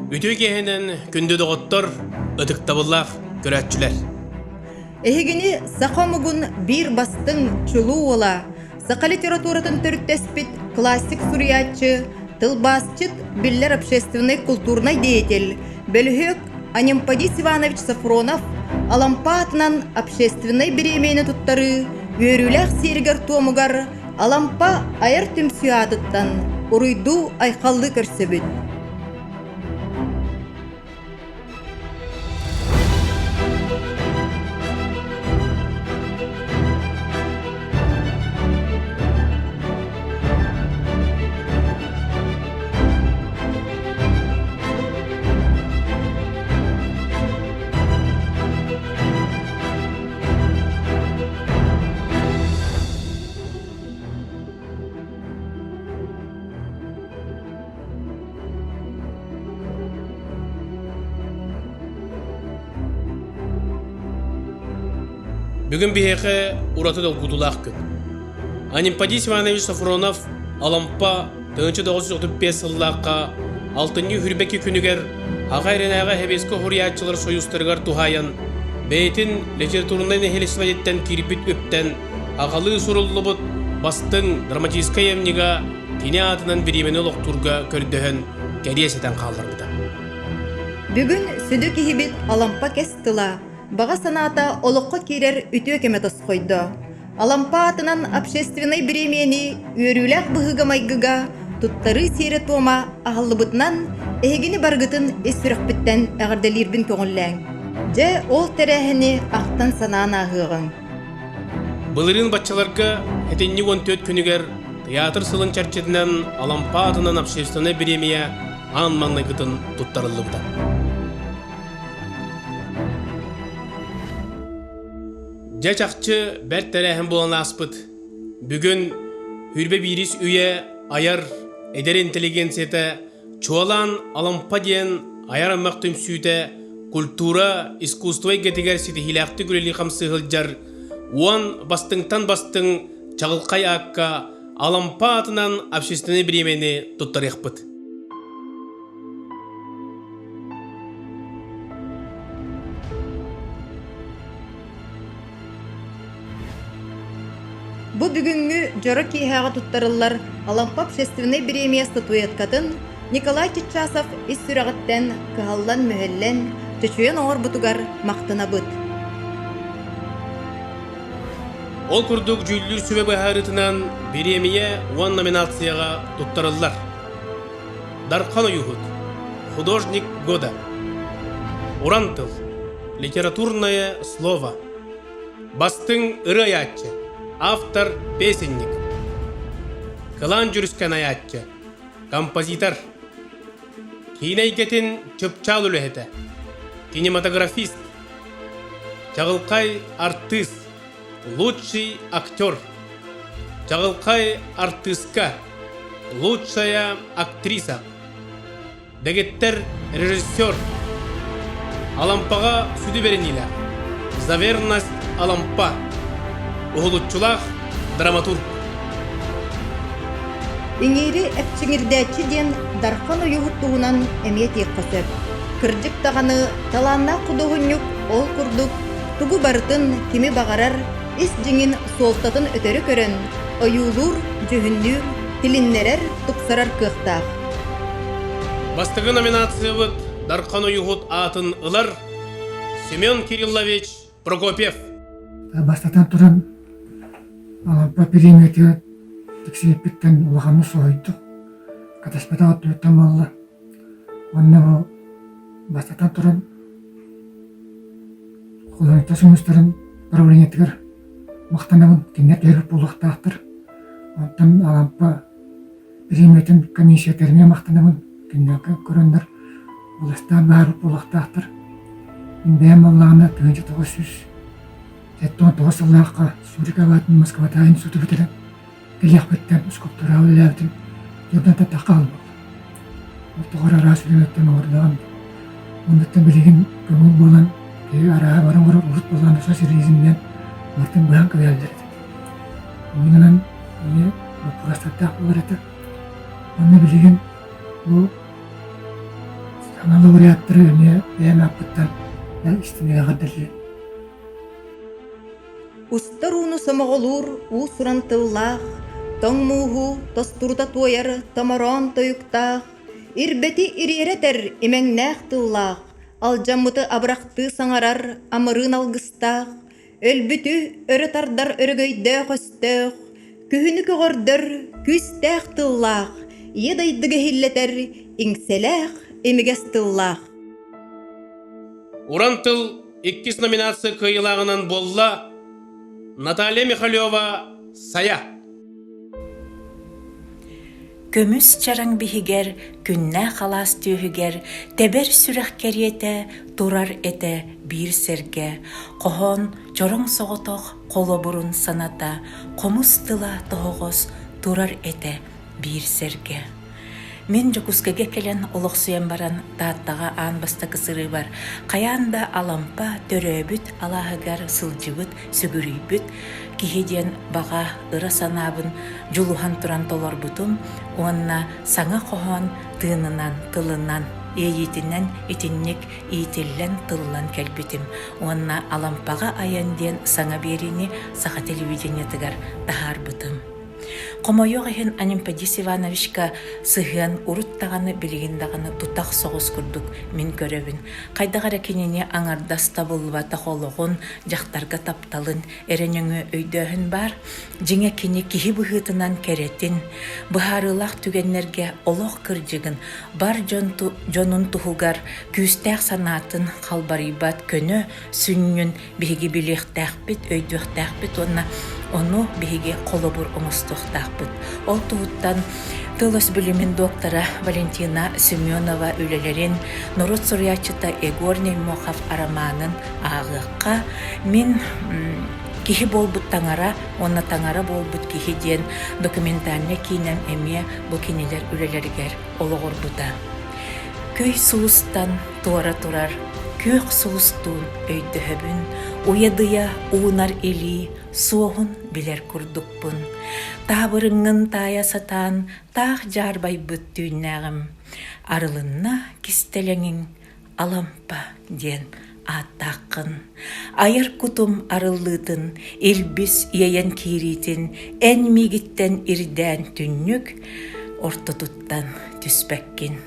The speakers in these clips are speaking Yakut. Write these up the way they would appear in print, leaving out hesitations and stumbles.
Үтүө киэһэнэн күндү доҕоттор, ытыктабыллаах көрөөччүлэр. Эһигини саха омугун биир бастыҥ чулуу уола, саха литературатын төрүттэспит классик суруйааччы, тылбаасчыт, биллэр общественнай культурнай деятель, бөлүһүөк Анемподист Иванович Софронов Алампа аатынан общественнай бириэмийэни туттарыы үөрүүлээх сиэригэр-туомугар Алампа айар түмсүү аатыттан уруйдуу-айхаллыы көрсөбүт. Бүгүн биһиэхэ ураты долгутуулаах күн. Анемподист Иванович Софронов Алампа 1935 сыллаахха алтынньы үрбэки күнүгэр Аҕа Эрэнээҕи Сэбиэскэ уһуруйааччылар сойуустарыгар туһаайан бэйэтин литературнай нэһилиэстибэтиттэн киирбит үптэн аҕалыы суруллубут бастыҥ драматическай айымньыга кини аатынан бириэмэни олохтуурга көрдөһөн кэриэс этэн хаалларбыта. Бүгүн сүдү киһибит Алампа кэс тыла, баҕа санаата олоххо киирэр үтүө кэмэ тосхойдо. Алампа аатынан общественнай бириэмийэни үөрүүлээх быһыыга-майгыга туттарыы сиэрэ-туома аһыллыбытынан эһигини барыгытын ис сүрэхпиттэн эҕэрдэлиирбин көҥүллээҥ. Дьэ, ол тэрээһини ахтан-санаан ааһыаҕыҥ. Былырыын баччаларга этинньик 14 күнүгэр тыйаатыр сылын чэрчитинэн Алампа аатынан общественнай бириэмийэ аан маҥнайгытын туттарыллыбыта. Дьэ чахчы бэрт тэрээһин буолан ааспыт. Бүгүн Хүрбэ биирис үйэ айар эдэр интеллигенцията чуолаан Алампа диэн айар аймах түмсүүтэ культура, искусство эйгэтигэр ситиһиилээхтик үлэлии-хамсыы сылдьар уон бастыҥтан бастыҥ чаҕылхай аакка Алампа аатынан общественнай бириэмэни туттарыахпыт. Бу бүгүҥҥү дьоро киэһэҕэ туттарыллар Алампа общественнай бириэмийэ статуэткатын Николай Чиччасов ис сүрэҕиттэн кыһаллан-мүһэллэн, чочуйан оҥорбутугар махтанабыт. Ол курдук дьүүллүүр сүбэ быһаарыытынан бириэмийэ уон номинацияҕа туттарыллар. Дархан Ойуһут, художник года. Уран тыл, литературное слово. Бастыҥ ырыа айааччы, автор песенник. Кылаан дьүрүскэн айааччы, композитор. Киинэ эйгэтин чыпчаал үлэһитэ, кинематографист. Чаҕылхай артыыс, Лучший актер. Чаҕылхай артыыска. Лучшая актриса. Дэгиттэр режиссер. Алампаҕа сүдү бэриниилээх. За верность Алампа. Уһулуччулаах драматург. Иҥиири эпчиҥирдээччи диэн Дархан Ойуһут туһунан эмиэ этиэххэ сөп. Кырдьык даҕаны, талааннаах худуоһунньук ол курдук тугу барытын кими баҕарар ис дьиҥин суолтатын өтөрү көрөн, ойуулуур, дьүһүннүүр, тилиннэрэр, тупсарар кыахтаах. Бастакы номинациябыт Дархан Ойуһут аатын ылар Семен Кириллович Прокопьев. Бастатан туран, Алампа премиятыгар тиксибиппиттэн улаханнык соһуйдум. Катаспатах өттүбүттэн буолла. Уонна бу бастатан туран Холоруктар сулустарын правлениетыгар махтанабын, кинилэр түһэрбит буолуохтаахтар. Онтон Алампа премиятын комиссиятарыгар махтанабын, кинилэргэ көрөннөр быластаан баһаарбыт буолуохтаахтар. Мин бэйэм буоллаҕына 1979 сыллаахха Сурик аҕатын Москватааҕы институту бүтэрэн кэлиэхпиттэн скульптураҕа үлэлээбитим дьонтон тахха хаалбыт. Ортоҕор араас үлэлэртэн оҥордоҕум. Оннуттан билигин көҥүл буолан киһи арааһа бары оҥорор урут буоллаҕына соцреализминэн барытын быһан кэбиһэллэр этэ. Иннинэн эмиэ боппуруостардаах буолар этэ. Уонна билигин бу. Саҥа лауреаттары эмиэ бэйэм ааппыттан истиҥник эҕэрдэлиибин. Устар ууну сомоҕолуур уус-уран тыллаах, тоҥ мууһу тостурута туойар томороон тойуктаах, ирбэти ириэрэтэр имэҥнээх тыллаах, алдьаммыты абырахтыы саҥарар амырыын алгыстаах, өлбүтү өрө тардар өрөгөйдөөх өстөөх, күһүнү көҕөрдөр күүстээх тыллаах, ийэ дайдыга иһиллэтэр иҥсэлээх имигэс тыллаах. Уран тыл иккис номинация кыайыылааҕынан буолла Наталья Михалева «Сайа». Көмүс чараҥ биһигэр, күннээх алаас түөһүгэр тэбэр сүрэх кэриэтэ турар этэ биир сэргэ, хоһоон чороҥ соҕотох холобурун саната, хомус тыла тоһоҕос турар этэ биир сэргэ. Мин Дьокуускайга кэлэн олохсуйан баран Тааттаҕа аан бастакы сырыыбар хайаан да Алампа төрөөбүт алааһыгар сылдьыбыт, сүгүрүйбүт киһи диэн баҕа ыра санаабын дьулуһан туран толорбутум уонна саҥа хоһоон тыынынан, тылынан, иэйиитинэн итинник иитиллэн тыллан кэлбитим уонна Алампаҕа айан диэн саҥа биэриини саха телевидениетыгар таһаарбытым. Хомойуох иһин Анемподист Ивановичка сыһыан урут даҕаны билигин даҕаны тутах соҕус курдук мин көрөбүн. Хайдах эрэ кинини аҥардас табыллыбатах олоҕун, дьахтарга тапталын эрэ нөҥүө өйдөөһүн баар. Дьиҥэ кини киһи быһыытынан кэрэтин, быһаарыылаах түгэннэргэ олох кырдьыгын, бар дьон дьонун туһугар күүстээх санаатын халбарыйбат көнө сүнньүн биһиги билиэхтээхпит, өйдүөхтээхпит уонна ону биһиги холобур оҥостуохтаахпыт. Ол туһуттан тыл-өс билимин доктора Валентина Семенова үлэлэрин, норуот суруйааччыта Егор Неймохов арамаанын ааҕыахха, мин киһи буолбут таҥара уонна таҥара буолбут киһи диэн документальнай киинэм эмиэ бу кинилэр үлэлэригэр олоҕурбута. Көй сулустан туора турар күөх сулустуун өйдөһөбүн, уйадыйа уунар илии суоһун билэр курдукпун. Таабырыҥҥын таайа сатаан таах дьаарбайбыт түүннээҕим. Арылынна кистэлэҥиҥ Алампа диэн ааттааххын. Айар кутум арыллыытын, илбис иэйэн киириитин эн миигиттэн ирдээн түннүк ортотуттан түспэккин.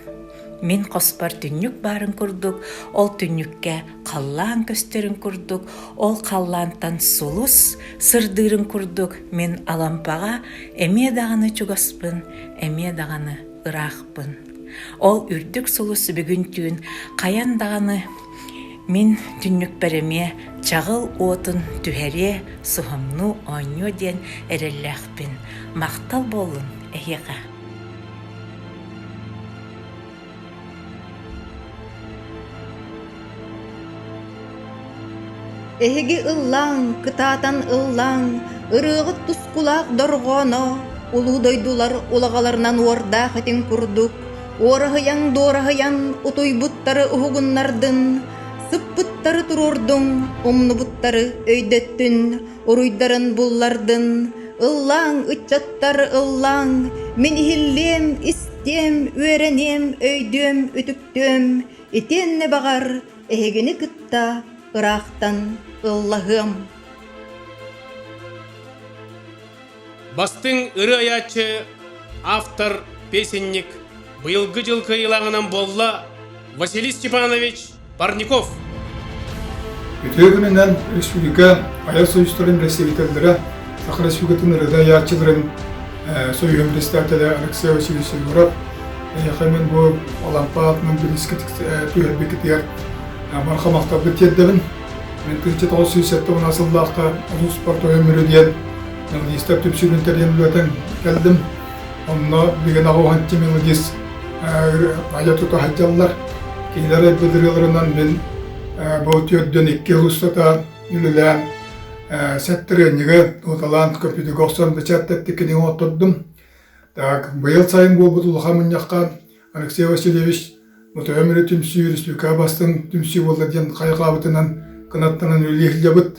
Мин хоспор түннүк баарын курдук, ол түннүккэ халлаан көстөрүн курдук, ол халлаантан сулус сырдыырын курдук мин Алампаҕа эмиэ даҕаны чугаспын, эмиэ даҕаны ыраахпын. Ол үрдүк сулус бүгүн түүн хайан даҕаны мин түннүкпэр эмиэ чаҕыл уотун түһэриэ, суһумнуу оонньуо диэн эрэллээхпин. Махтал буоллун эһиэхэ. Эһиги ыллааҥ, кытаатан ыллааҥ, ырыаҕыт тускулаах дорҕооно, улуу дойдулар улаҕаларынан уордаах этиҥ курдук, уораһыйан-дуораһыйан утуйбуттары уһугуннардын, сыппыттары туруордуҥ, умнубуттары өйдөттүн, уруйдарын буллардын, ыллааҥ, ыччаттар, ыллааҥ, мин иһиллиэм, истиэм, үөрэниэм, өйдүөм, үтүктүөм, итиэннэ баҕар эһигини кытта ыраахтан ыллаһыам. Бастыҥ ырыа айааччы, автор, песенник быйылгы дьыл кыайыылааҕынан буолла Василий Степанович Парников. Үтүө күнүнэн республика айар союзтарын представителлэрэ Саха Республикатын ырыа айааччыларын союһун председателэ Алексей Васильевич Егоров эһиэхэ мин бу Алампа аатынан бириискэ түһэрбиккитигэр барҕа махталбын тиэрдэбин. Мин 1970 сыллаахха улуус спорт Мүрү диэн мелодистар түмсүүнүн тэрийэн үлэтэн кэллим. Онно билигин аҕа мелодист айа тута сылдьаллар. Кинилэр айбыт ырыаларынан мин бу түөрдүн икки сыл устата үлэлээн сэттириэнньиги ноталаан компьютерга охсон бэчээттэтти кинигэ оҥоттордум. Так, быйыл сайын буолбут улахан мунньахха Алексей Васильевич Мотойом эрэ түмсүү республика бастыҥ түмсүү буолла диэн хайҕаабытынан кынаттанан үлэлии сылдьабыт.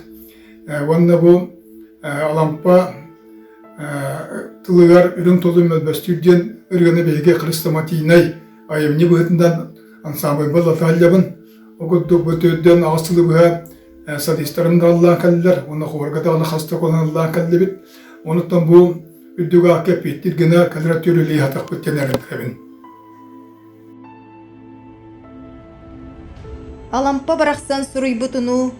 Уонна бу Алампа тылыгар үрүҥ толуй мөлбөстүүр диэн ырыаны биһиги хрестоматийнай айымньы быһыытынан ансаамбылбын латааллабын. Ол курдук бу төрдөн аҕыс сылы быһа солистарым да ыллаан кэллилэр уонна хуорга даҕаны хас да куолаһын ыллаан кэллибит. Онуттан бу үрдүк аакка эппиэттиир гына кэлэр өттүгэр үлэлии сатахпыт диэн эрэнтэрэбин. Алампа барахсан суруйбутунуу,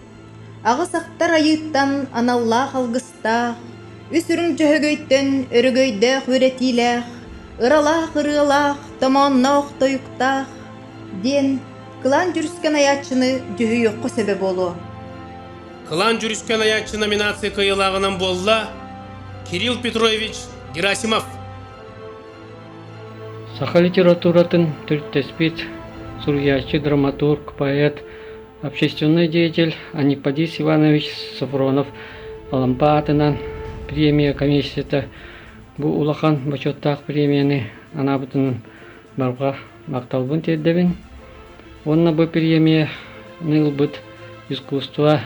аҕыс ахтар айыыттан аналлаах алгыстаах, үс үрүҥ дьөһөгөйтөн өрөгөйдөөх үөрэтиилээх, ыралаах ырыалаах, томоонноох тойуктаах диэн Кылаан Дьүрүскэн айааччыны дьүһүйүөххэ сөбө буолуо. Кылаан Дьүрүскэн айааччы номинация кыайыылааҕынан буолла Кирилл Петрович Герасимов. Саха литературатын төрүттэспит суруйааччы, драматург, поэт, общественный деятель Аниподис Иванович Софронов Алампа аатынан премия комиссията бу улахан бочуоттаах премияны анаабытын барҕа махталбын тиэрдэбин. Уонна бу премияны ылбыт искусство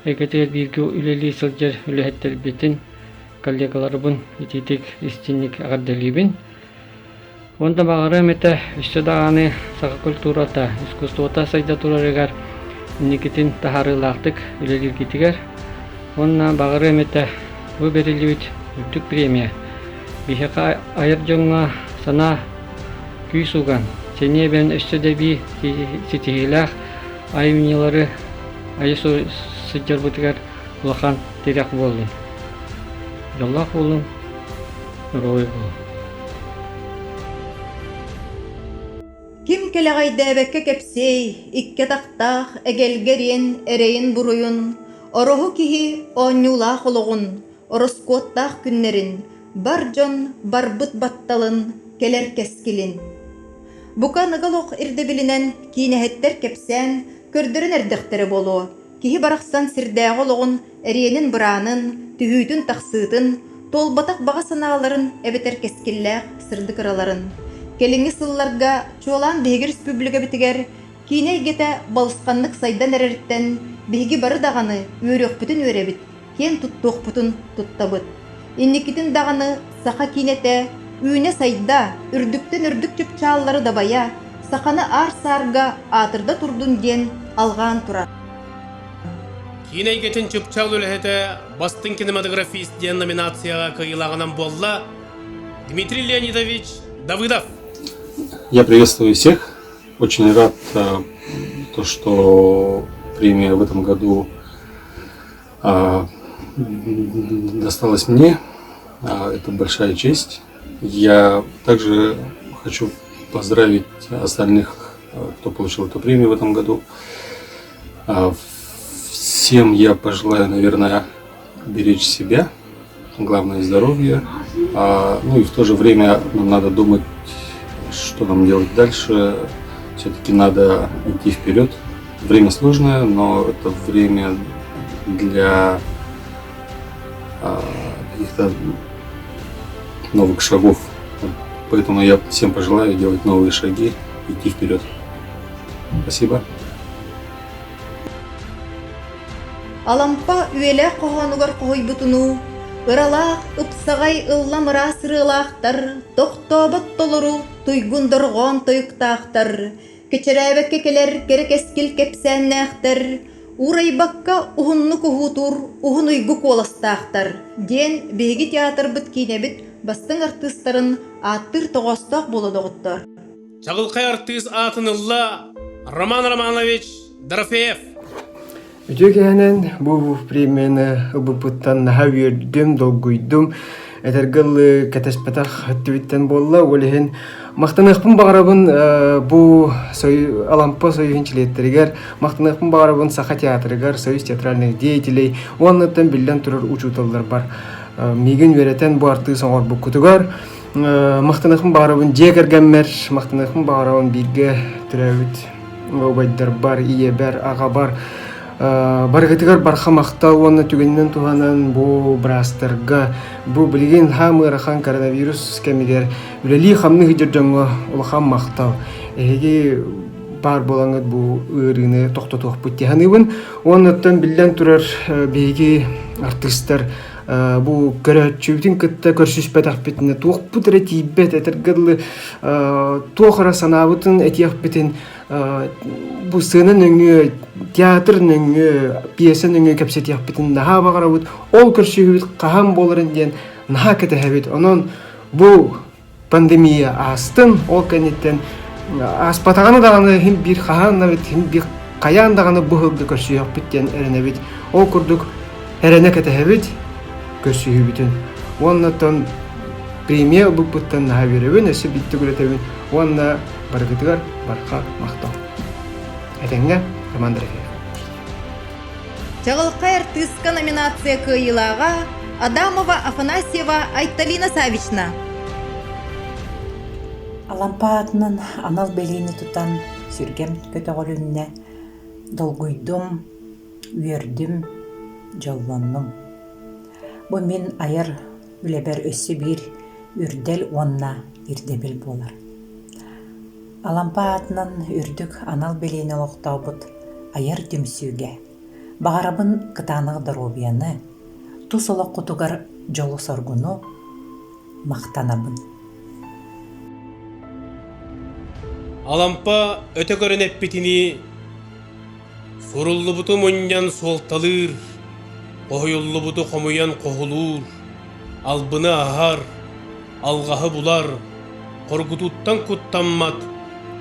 эйгэтигэр бииргэ үлэлии сылдьар үлэһиттэрбитин, коллегаларбын итиитик истиҥник эҕэрдэлиибин. Уонна баҕарыам этэ өссө даҕаны саха культурата, искусствота сайда турарыгар инникитин таһаарыылаахтык үлэлииргитигэр уонна баҕарыам этэ бу бэриллибит үрдүк премия биһиэхэ айар дьоҥҥо санаа күүс уган, сэниэ эбэн өссө да эбии ситиһиилээх айымньылары айа сылдьарбытыгар улахан тирэх буоллун. Дьоллоох буолуҥ, доруобуй буолуҥ. Ким кэлэҕэйдээбэккэ кэпсиэй, икки атахтаах эгэлгэ эриэн эрэйин-буруйун, ороһу киһи оонньуулаах олоҕун, ороскуоттаах күннэрин, бар дьон барбыт батталын, кэлэр кэскилин. Бука аныгы олох ирдэбилинэн киинэһиттэр кэпсээн, көрдөрөн эрдэхтэрэ буолуо, киһи барахсан сирдээҕи олоҕун эриэнин-быраанын, түһүүтүн-тахсыытын, туолбатах баҕа санааларын эбэтэр кэскиллээх сырдык ыраларын. Кэлиҥҥи сылларга, чуолаан биһиги республикабытыгар, киинэ эйгэтэ балысханнык сайдан эрэриттэн биһиги бары даҕаны үөрүөхпүтүн үөрэбит, киэн туттуохпутун туттабыт. Инникитин даҕаны саха киинэтэ үүнэ-сайда, үрдүктэн үрдүк чыпчааллары дабайа, саханы аар-саарга аатырда турдун диэн алҕаан турар. Киинэ эйгэтин чыпчаал үлэһитэ бастыҥ кинематографист диэн номинацияҕа кыайыылааҕынан буолла Дмитрий Леонидович Давыдов. Я приветствую всех. Очень рад, то, что премия в этом году досталась мне. Это большая честь. Я также хочу поздравить остальных, кто получил эту премию в этом году. Всем я пожелаю, наверное, беречь себя, главное здоровье. Ну и в то же время нам надо думать, что нам делать дальше. Все-таки надо идти вперед. Время сложное, но это время для каких-то новых шагов. Поэтому я всем пожелаю делать новые шаги, идти вперед. Спасибо. Алампа үйэлээх хоһоонугар хоһуйбутунуу, ыралаах, ыпсаҕай ыллам ыраас ырыалаахтар, тохтообот толору туйгун дорҕоон тойуктаахтар, кэчэрээбэккэ кэлэр кэрэ кэскил кэпсээннээхтэр, уурайбакка уһуннук уһуутуур уһун уйгу куоластаахтар диэн биһиги театрбыт киинэбит бастыҥ артыыстарын ааттыыр тоҕоостоох буола доҕоттор. Чаҕылхай артыыс аатын ылла Роман Романович Дорофеев. Үтүө киһинэн бу премияны ылбыппыттан наһаа үөрдүм, долгуйдум. Этэргэ дылы кэтэспэтэх өттүбүттэн буолла. Ол иһин махтаныахпын баҕарабын бу Алампа союһун чилиэттэригэр, махтаныахпын баҕарабын Саха театрыгар, Союз театральных деятелей уоннаттан биллэн турар учууталларбар миигин үөрэтэн бу артыыс оҥорбуккутугар махтаныахпын баҕарабын дьиэ кэргэммэр, махтаныахпын баҕарабын бииргэ төрөөбүт убайдарбар, ийэбэр, аҕабар барыгытыгар барха махтал уонна түгэнинэн туһанан бу быраастарга бу билигин хаам ыарахан коронавирус кэмигэр үлэлии-хамныы сылдьар дьоҥҥо улахан махтал. Эһиги баар буолаҥҥыт бу ыарыыны тохтотуохпут дии саныыбын. Уонна биллэн турар биһиги артыыстар бу көрөөччүбүтүн кытта көрсүспэтэхпитинэ туохпут эрэ тиийбэт этэргэ дылы туох эрэ санаабытын этиэхпитин. Бу сыана нөҥүө, театр нөҥүө, пьеса нөҥүө кэпсэтиэхпитин наһаа баҕарабыт. Ол көрсүһүүбүт хаһан буоларын диэн наһаа кэтэһэбит. Онон бу пандемия аастын, ол кэнниттэн ааспатаҕына даҕаны иһин биир хаһан эбит, иһин биир хайаан даҕаны бу сылга көрсүһүөхпүт диэн эрэнэбит. Ол курдук эрэнэ кэтэһэбит көрсүһүүбүтүн. Уонна оттон премия ылбыппыттан наһаа үөрэбин, өссө биирдэ күрэтэбин уонна барыгытыгар барҕа махтал. Этэҥҥэ, Роман Дорофеев. Чаҕылхай артыыска номинация кыайыылааҕа Адамова Афанасьева Айталина Савична. Алампа аатынан анал бэлиэни тутан сүргэм көтөҕүлүннэ, долгуйдум, үөрдүм, дьоллоннум. Бу мин айар үлэбэр өссө биир үрдэл уонна ирдэбил буолар. Алампа аатынан үрдүк анал бэлиэни олохтообут айар түмсүүгэ баҕарабын кытаанах доруобуйаны, тус олоххутугар дьолу-соргуну, махтанабын. Алампа өтө көрөн эппитинии, суруллубуту мунньан суолталыыр, хоһуйуллубуту хомуйан хоһулуур, албыны аһар, алҕаһы булар, хоргутууттан куттаммат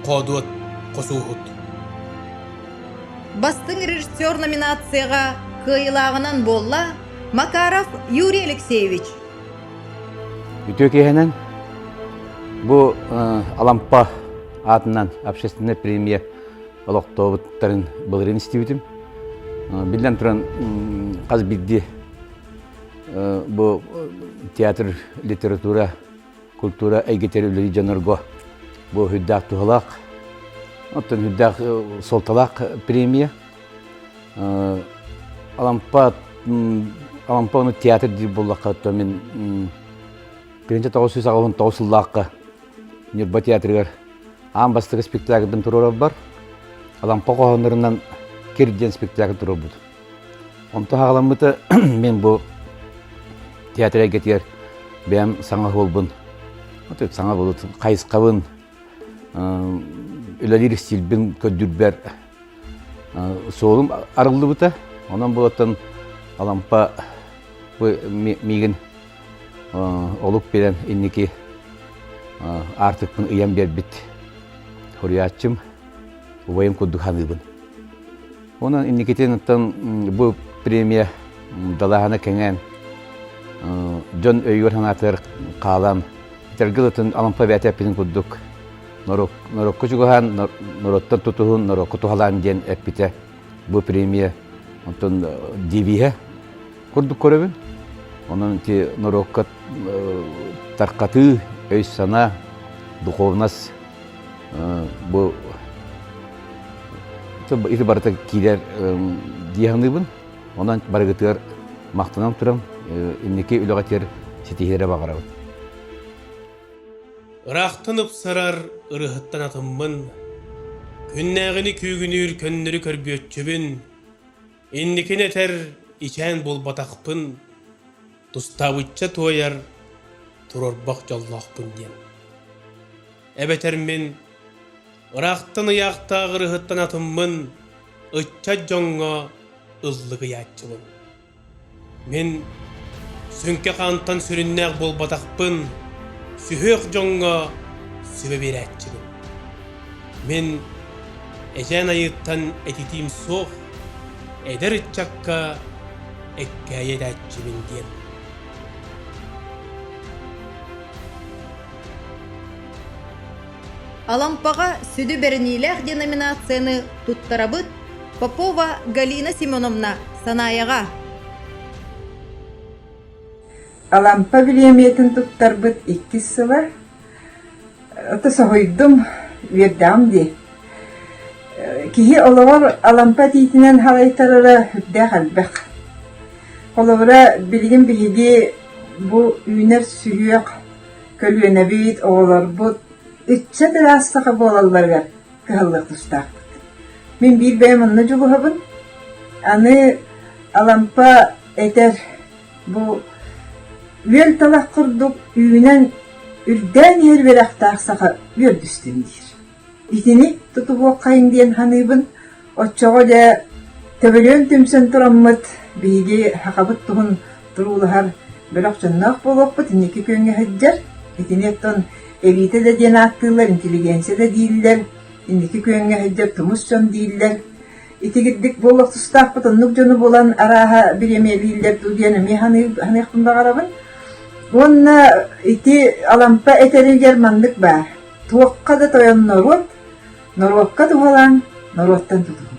хоодуот хосууһут. Бастыҥ режиссер номинацияҕа кыайыылааҕынан буолла Макаров Юрий Алексеевич. Үтүө киэһэнэн бу Алампа аатынан общественнай премия олохтообуттарын былырыын истибитим. Биллэн туран, хас биирдии бу театр, литература, культура эйгэтигэр үлэлиир дьоннорго бу сүрдээх туһалаах, оттон сүрдээх суолталаах премия. Алампа Алампа ону театр диир буоллахха, то мин 1989 сыллаахха Ньурба театрыгар аан бастакы спектакльбын туруорарбар Алампа хоһооннорунан Кир диэн спектакль туруорбут. Онто хаҕаламмыта мин бу театр эйгэтигэр бэйэм саҥа суолбун, саҥа булут хайысхабын, үлэлиир стилбин көрдүрбэр суолум арыллыбыта. Онон булаттан Алампа бу миигин олук биэрэн инники аартыкпын ыйан биэрбит суруйааччым убайым курдук саныыбын. Онон инникитин оттон бу премия далааһына кэҥээн дьон өйүгэр-санаатыгар хаалан итэргил ытын Алампа бэйэтэ эппитин курдук норуокка чугаһаан, норуоттан тутуһун, норуокка туһалаан диэн эппитэ бу премия онтон девиһэ курдук көрөбүн. Онон ити норуокка тархатыы, өй-санаа, духовность бу ити барыта киирэр дии саныыбын. Онон барыгытыгар махтанан туран инники үлэҕитигэр ситиһиэрэ баҕарабын. Ыраахтан ыпсарар ырыаһыттан атыммын, күннээҕини күүгүнүүр көннөрү көрбүөччүбүн, инникини этэр ичээн буолбатахпын, тустаабычча туойар туруорбах дьоллоохпун диэн. Эбэтэр мин ыраахтан ыйаахтаах ырыаһыттан атыммын, ыччат дьоҥҥо ыллык ыйааччыбын. Мин сүҥкэ хаантан сүрүннээх буолбатахпын, сүһүөх дьоҥҥо сүбэ биэрээччибин. Мин эдьээн айыыттан этитиим суох, эдэр ыччакка эккээйи этээччибин диэн. Алампаҕа сүдү бэриниилээх деноминацияны туттарабыт Попова Галина Семеновна Санаайаҕа. Алампа бириэмийэтин туттарбыт иккис сыла. Ото соһуйдум, үөрдэҕим дии. Киһи олоҕор Алампа этиитинэн салайтарара сүрдээх элбэх. Холобура, билигин биһиги бу үүнэр сүһүөх көлүөнэбит, оҕолорбут ыччат ыраас саха буолалларыгар кыһаллыах тустаахпыт. Мин биир бэйэм онно дьулуһабын. Аны Алампа этэр бу үөл талах курдук үүнэн үрдээн иһэр үөрэхтээх саха үөрдүстүн диир. Итини тутуһуоххайыҥ диэн саныыбын. Оччоҕо дьэ төбөлүөн түмсэн тураммыт биһиги сахабыт туһун туруулаһар бөлөх дьонноох буолуохпут инники күөҥҥэ сылдьар. Итини оттон элита да диэн ааттыыллар, интеллигенция да дииллэр, инники күөҥҥэ сылдьар тумус дьон дииллэр. Итигирдик буолуох тустаахпыт оннук дьону булан арааһа бириэмийэлииллэр дуу диэн эмиэ саныахпын баҕарабын. Уонна ити Алампа этэригэр маннык баар: туохха да тойон норуот, норуокка туһалаан, норуоттан тутуһун.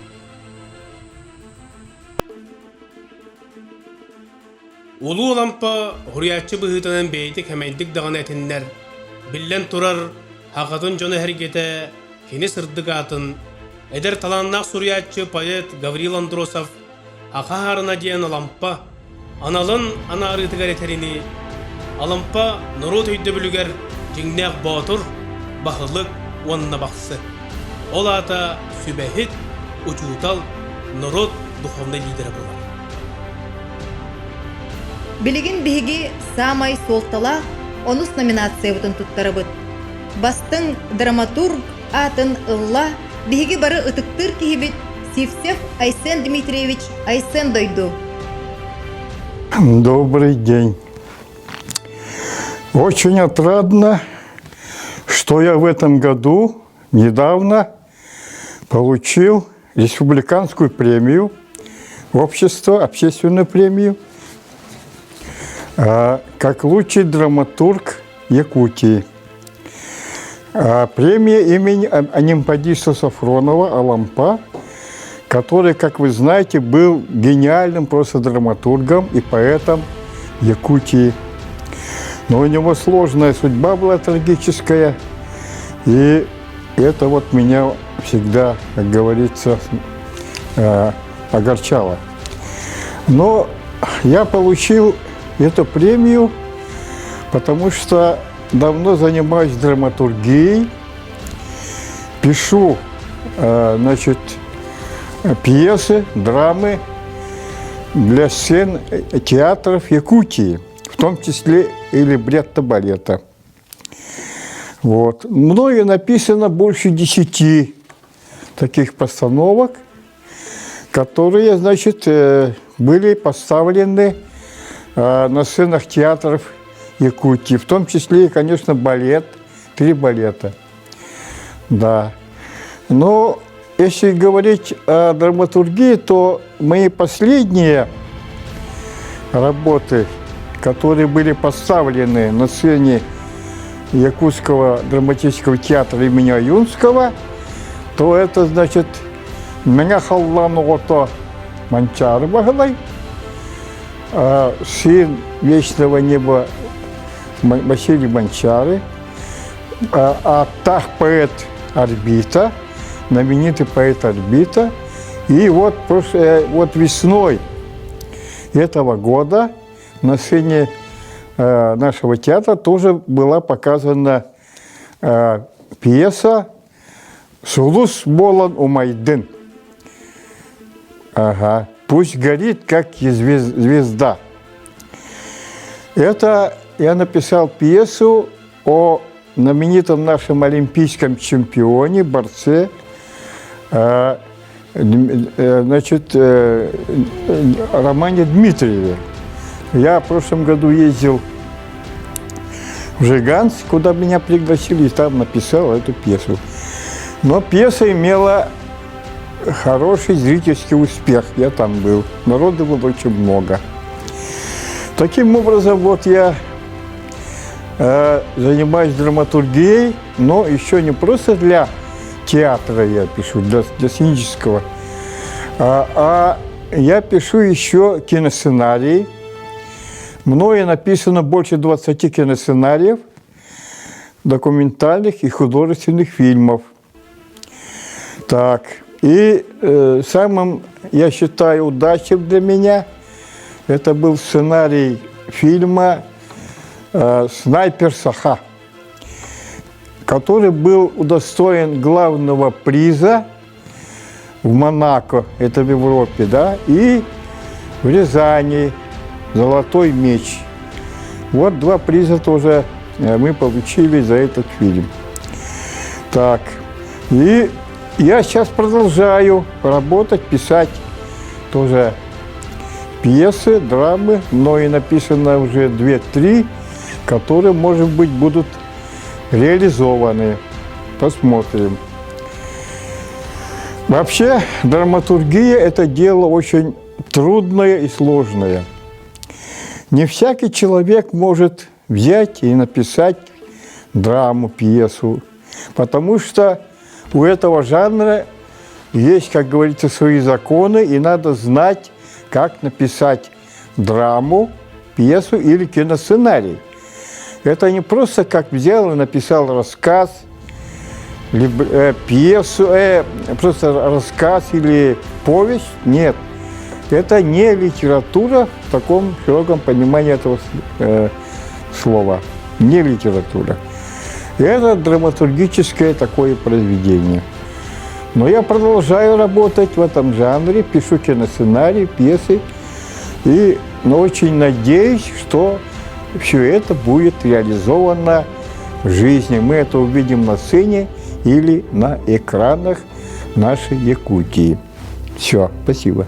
Улуу Алампа уһуйааччы быһыытынан бэйэтэ кэмэйдик даҕаны этиннэр, биллэн турар, хахатын дьоно-сэргэтэ кини сырдык аатын, эдэр талааннаах суруйааччы поэт Гаврил Андросов Аха Хаарына диэн Алампа аналын анаарыытыгар этэринии, Алампа норуот өйдөбүлүгэр дьиҥнээх боотур, баһылык уонна бахсы. Ол аата сүбэһит, учуутал, норуот духовнай лидерэ буолар. Билигин биһиги саамай суолталаах онус номинациябытын туттарабыт. Бастыҥ драматург аатын ылла биһиги бары ытыктыыр киһибит Сивцев Айсен Дмитриевич Айсен Дойду. Добрый день. Очень отрадно, что я в этом году недавно получил республиканскую премию общества, общественную премию, как лучший драматург Якутии. Премия имени Анимпадиса Сафронова «Алампа», который, как вы знаете, был гениальным просто драматургом и поэтом Якутии. Но у него сложная судьба была трагическая, и это вот меня всегда, как говорится, огорчало. Но я получил эту премию, потому что давно занимаюсь драматургией, пишу, значит, пьесы, драмы для сцен театров Якутии, в том числе и либретто балета. Вот. Мною написано больше 10 таких постановок, которые, значит, были поставлены на сценах театров Якутии, в том числе и, конечно, балет, 3 балета. Да. Но если говорить о драматургии, то мои последние работы, которые были поставлены на сцене Якутского драматического театра имени Ойунского, то это, значит, Мэҥэ Халлаан оҕото Манчаары Баһылай, сын вечного неба Василий Манчары, ааттаах поэт Арбита, знаменитый поэт Арбита. И вот, вот весной этого года на сцене нашего театра тоже была показана пьеса «Сулус буолан умайдын». Ага. Пусть горит, как звезда. Это я написал пьесу о знаменитом нашем олимпийском чемпионе, борце, значит, Романе Дмитриеве. Я в прошлом году ездил в Жиганск, куда меня пригласили, и там написал эту пьесу. Но пьеса имела хороший зрительский успех. Я там был. Народу было очень много. Таким образом, вот я занимаюсь драматургией, но еще не просто для театра я пишу, для сценического, а я пишу еще киносценарии. Мною написано больше 20 киносценариев, документальных и художественных фильмов. Так, и самым, я считаю, удачным для меня это был сценарий фильма «Снайпер Саха», который был удостоен главного приза в Монако, это в Европе, да, и в Рязани «Золотой меч». Вот 2 приза тоже мы получили за этот фильм. Так, И я сейчас продолжаю работать, писать тоже пьесы, драмы, но и написано уже две-три, которые, может быть, будут реализованы. Посмотрим. Вообще, драматургия – это дело очень трудное и сложное. Не всякий человек может взять и написать драму, пьесу, потому что у этого жанра есть, как говорится, свои законы, и надо знать, как написать драму, пьесу или киносценарий. Это не просто как взял и написал рассказ, либо пьесу, просто рассказ или повесть. Нет. Это не литература в таком широком понимании этого слова. Не литература. Это драматургическое такое произведение. Но я продолжаю работать в этом жанре, пишу киносценарии, пьесы. И но очень надеюсь, что все это будет реализовано в жизни. Мы это увидим на сцене или на экранах нашей Якутии. Все, спасибо.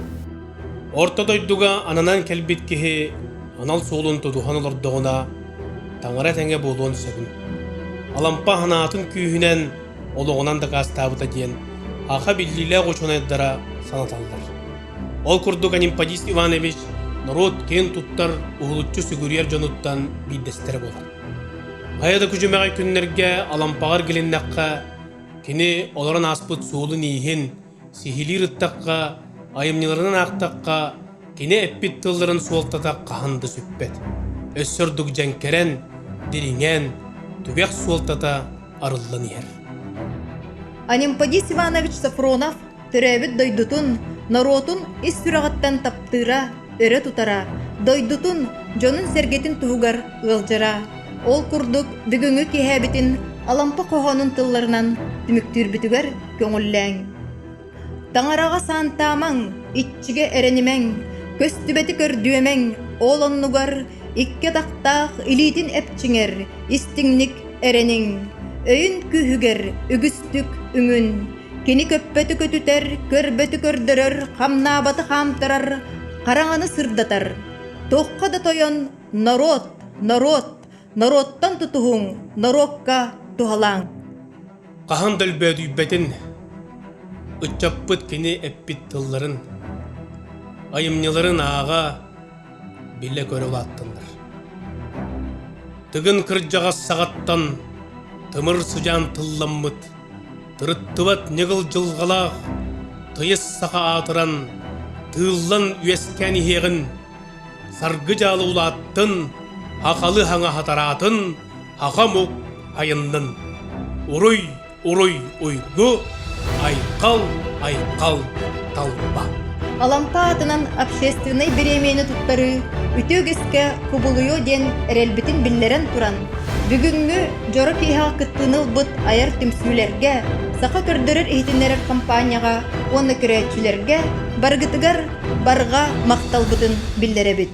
Орто дойдуга ананан кэлбит киһи анал суолун тутуһан олордоҕуна таҥара тэҥэ буолуон сөбүн. Алампа санаатын күүһүнэн олоҕунан дакаастаабыта диэн аха биллиилээх учуонайдара санаталлар. Ол курдук Анемподист Иванович норуот киэн туттар уһулуччу сүгүрүйэр дьонуттан биирдэстэрэ буолар. Хайа да күдьүмэҕэй күннэргэ Алампаҕар гилиннэххэ, кини олорон ааспыт суолун-ииһин сиһилиир ыттахха, айымньыларынан аахтахха, кини эппит тылларын суолтата хаһан да сүппэт. Өссө ордук дьэҥкэрэн, дириҥээн, түгэх суолтата арыллан иһэр. Анемподист Иванович Софронов төрөөбүт дойдутун, норуотун ис сүрэҕиттэн таптыыра, өрө тутара, дойдутун, дьонун-сэргэтин туһугар ыалдьара. Ол курдук бүгүҥҥү киэһэбитин Алампа хоһоонун тылларынан түмүктүүрбүтүгэр көҥүллээҥ. Таҥараҕа саантаамаҥ, иччигэ эрэнимэҥ, көстүбэти көрдүөмэҥ, ол оннугар икки атахтаах илиитин эпчиҥэр истиҥник эрэниҥ, өйүн күүһүгэр үгүстүк үҥүн. Кини көппөтү көтүтэр, көрбөтү көрдөрөр, хамнаабаты хаамтарар, хараҥаны сырдатар. Туохха да тойон норуот, норуот, норуоттан тутуһуҥ, норуокка туһалааҥ. Хаһан да өлбөөдүйбэтин, ыччаппыт кини эппит тылларын, айымньыларын ааҕа, билэ-көрө улааттыннар. Тыгын кырдьаҕас саҕаттан тымыр сыдьаан тылламмыт, тырыттыбат ньыгыл дьылҕалаах тыйыс саха аатыран, тыыллан үөскээн иһиэҕин, саргы дьаалы улааттын, хахалы хаҥа хатараатын, хаха омук айыннын. Уруй, уруй, уйгу, айхал, айхал, талба. Алампа аатынан общественнай бириэмийэни туттарыы үтүө үгэскэ кубулуйуо диэн эрэлбитин биллэрэн туран, бүгүҥҥү дьоро киэһэҕэ кыттыыны ылбыт айар түмсүүлэргэ, саха көрдөрөр-иһитиннэрэр хампаанньаҕа уонна көрөөччүлэргэ барыгытыгар барҕа махталбытын биллэрэбит.